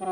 Noj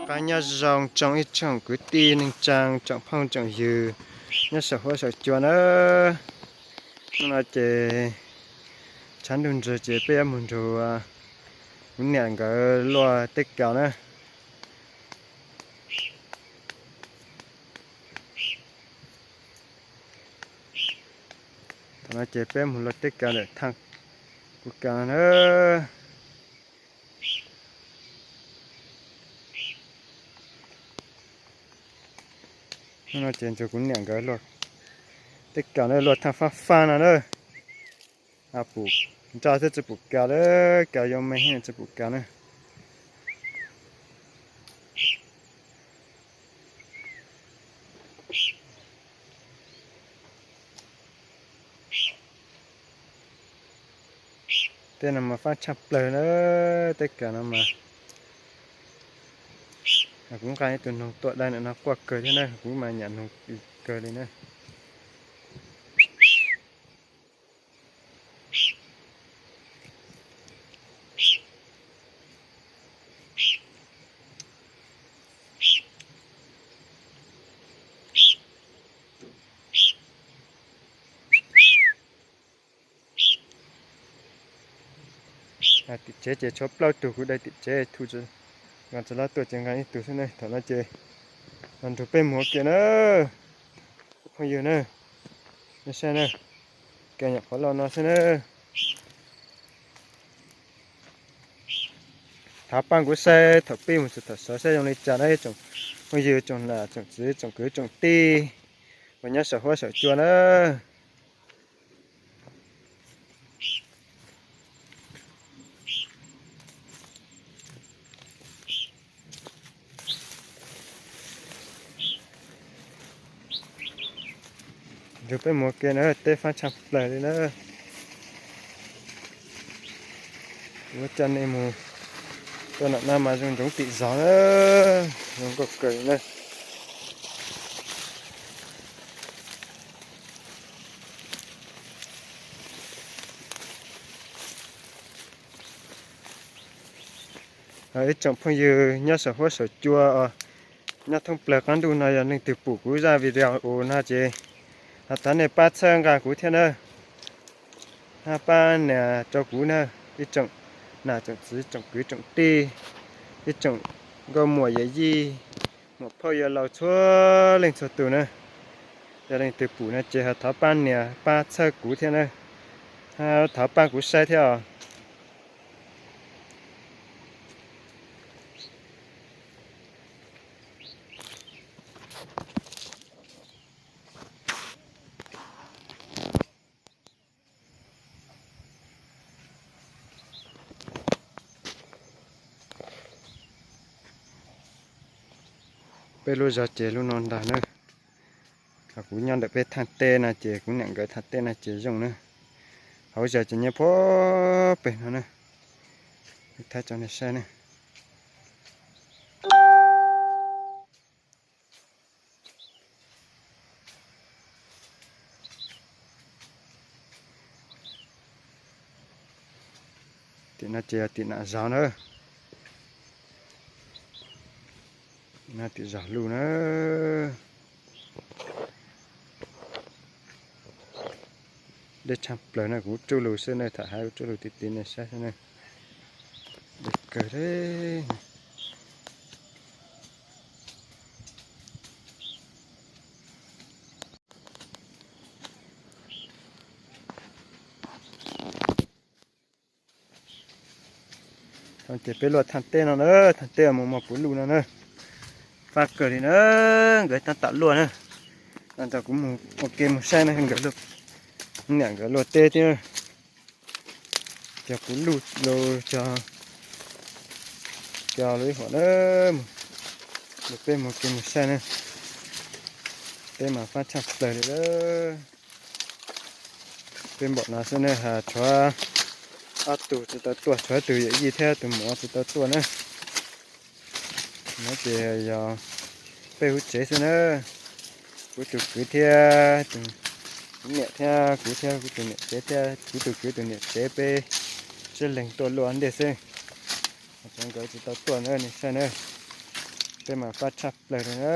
qab nyob zoo tsoom ib tsoom kwv tij neej tsaa, tsoom phooj tsoom ywg nyob saum huab saum cua na. Hnub no ces tshav ntuj ntsws ces peb yuav mus nrug kuv niam nkawd luaj tej kaus na. Thaum no ces peb mus luaj tej kaus ntawm thaj kuv kaus na. Hnub no ces nrug kuv niam nkawd luaj tej kaus na, luaj thaj fab fab no na. Pum nroj thiab tsi pum kaus lawm, kaus yoo me tsi pum kaus na. Tej no mas fab tshaj plawg na, tej kaus no mas. Kuv nqa ib tug noog tuaj dai ntawm no quaj kawg thiab na, kuv mas nyam noog kawg li na. Tim tsev ces tshuav plaub tug, kuv dai tim tsev, Thum, Nkauj Txos Hlob tuaj ces nqa ib tug xwb na. Thaum no ces los nrug peb mus ua ke na, phooj ywg na. Nej saib na, kaus nyuam qhuav loj no xwb na. Thov pab kuv saib thaum pib mus txog thaum xaus saib zoo li cas na, tsoom phooj ywg, tsoom nam tsoom txiv, tsoom kwv tsoom tij uas nyob saum huab saum cua na. Nrug peb mus ua ke na, teb fab tshaj plawg li na. Kuv coj nej mus tuaj nram no mas zoo ntsoov tim zos na, zoo nkauj kawg li na. Ib tsoom phooj ywg nyob saum huab saum cua, nyob thoob plawg qab ntuj no, yog leej twg pum kuv zaj video no ces ho thov nej pab txhawb nqa kuv thiab na. Ho pab nias rau kuv na, ib tsoom nam tsoom txiv, tsoom kwv tsoom tij, ib tsoom nkauj muam yawm yij, muam phauj yawg laus txhua leej txhua tus na. Yog leej twg pum no ces ho thov pab nias pab txhawb kuv thiab na, ho thov pab kuv saib thiab os. Peb lub zog ces lub no ntag na. Ho kuv nyob ntawm peb thaaj teb no ces kuv niam nkawd thaaj teb no ces zoo na. Hauv zog ces nyob puag pem no na. Thaij tso nej saib na. Tim no ces yog tim nam zog na. No tim zog lug na. Deb tshaj plaws na, kuv tsuj lug xwb na, thaum hais kuv tsuj lug tiv tiv nej saib xwb na. Deb kawg li. Ces peb luaj thaaj teb no na, thaaj teb mus mog puv luj no na. Fab kawg li na, nkawd tab tom luaj na. Ntawm kuv mus ua ke mus saib na, nkawd, niam nkawd luaj teb thiab. Cog puv luj los cog, cog lub ib huam na. Peb mus ua ke mus saib na. Teb mas fab tshaj plaws li lawm. Peb npaum no xwb ne, tshuav ob tug tsis tau tuaj, tshuav ib tug yawm yij thiab tus muam tsis tau tuaj na. No ces yog peb hauv tsev xwb na. Kuv tus kwv thiab tus, kuv niam thiab kuv thiab kuv tus niam tsev thiab kuv tus kwv tus niam tsev peb sib leeg tuaj luaj ntej xwb. Cov nkawd tsis tau tuaj na nej saib na. Peb mas fab tshaj plaws li na.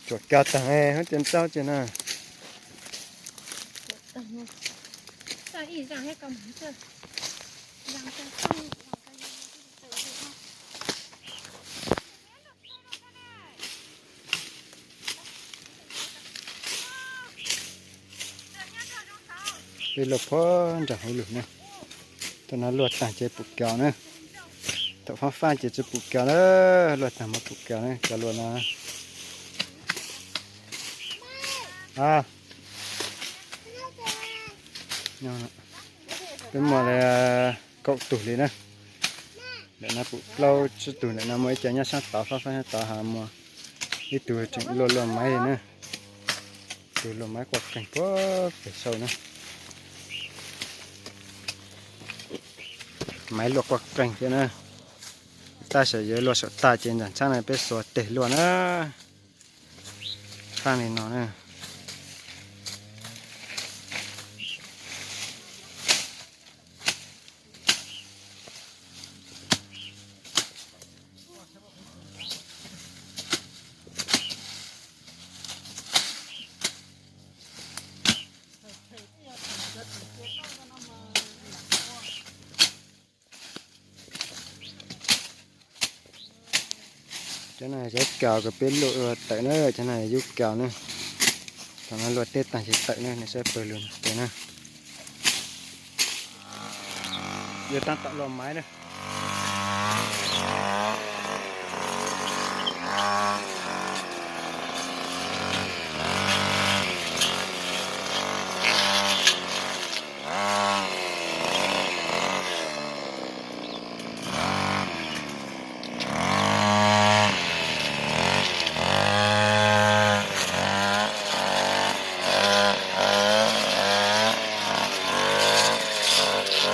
Tsuam kav tag hub ces ntaub ces na. Peb luaj puag nram hauv lawm na. Thaum no luaj tag ces pum kaus na. Thaum fab fab ces tsis pum kaus na. Luaj tag mas pum kaus na cov luaj no. Peb muaj li kaum tug li na. Ntawm no pum plaub tsib tug, ntawm no muaj ib co nyob sab tod, fab fab sab tod, ho muaj ib tug tseem luaj luaj maiv li na. Tus luaj maiv quaj qeeg puag pem saum na. Maiv luaj quaj qeeg thiab na. Tab sis yuav luaj saum tag ces nram tshab no peb xuas tes luaj na. Fab li no na. Cov no cov kaus uas peb luaj tawm na, cov no yub kaus na. Thaum no luaj teb tag ces tawm na, nej saib pawg lug tes na. Yuav tab tom luaj maiv na.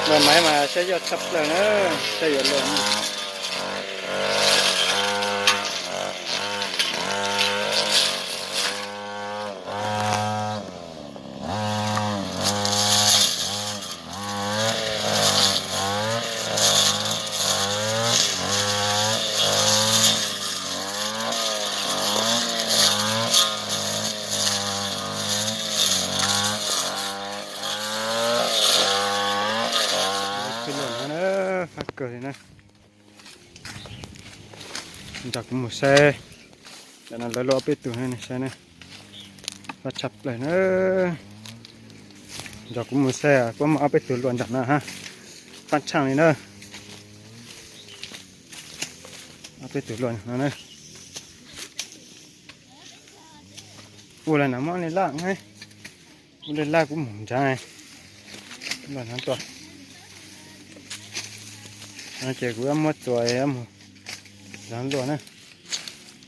Luaj maiv mas saib yog tshaj plaws na, saib yuav luaj. Fab kawg li na. Nrog kuv mus saib. Ntawm no lawv luaj ob peb tug na, nej saib na. Fab tshaj plaws na. Nrog kuv mus saib, puab muaj ob peb tug luaj nram no ha. Fab tshaj li na. Ob peb tug luaj no na. Ua li no muab li laj, ua li laj kuv mus nrad. Luaj no tuaj. Ces kuv muab txuas mus nrad luaj na.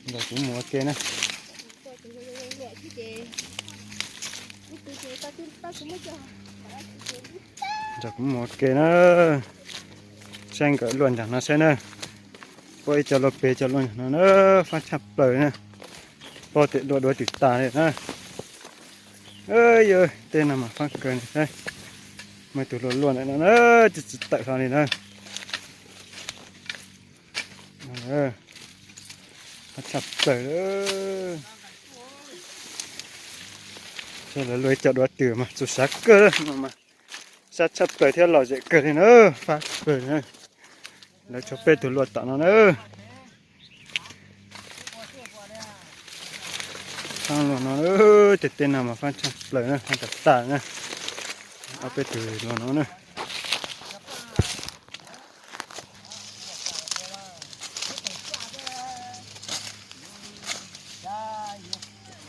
Nrog kuv mus ua ke na. Nrog kuv mus ua ke na. Saib nkawd luaj nram no saib na. Puab ib co luaj pem co luaj nram no na, fab tshaj plaws na. Puab tes luaj duav twm tas li na. Yog tej no mas fab kawg saib. Muaj tus luaj luaj ntawm no na, tsis tsis tawm hlo li na. Fab tshaj plaws. Saib lawv luaj ib co duav twm mas txaus sav kawg no mas. Sab tshaj plaws thiab lom zem kawg li na, fab kawg na. Lawv tshuav peb tug luaj tom no na. Fab luaj no, tej teb no mas fab tshaj plaws na, fab tas tas na. Ob peb tug luaj no na.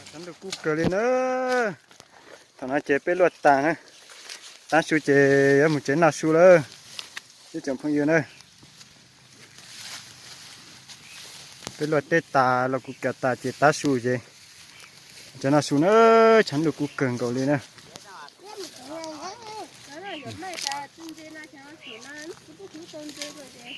Tshav ntuj kub kawg li na. Thaum no ces peb luaj tas na, tav su ces yuav mus tsev noj su lawm ib tsoom phooj ywg na. Peb luaj teb tas los kuv kav tas ces tav su ces tsev noj su na, tshav ntuj kub kawg nkaus li na. Maj tas txiv ntses no xyov xum no kuv twb kuv tau ntses rau ces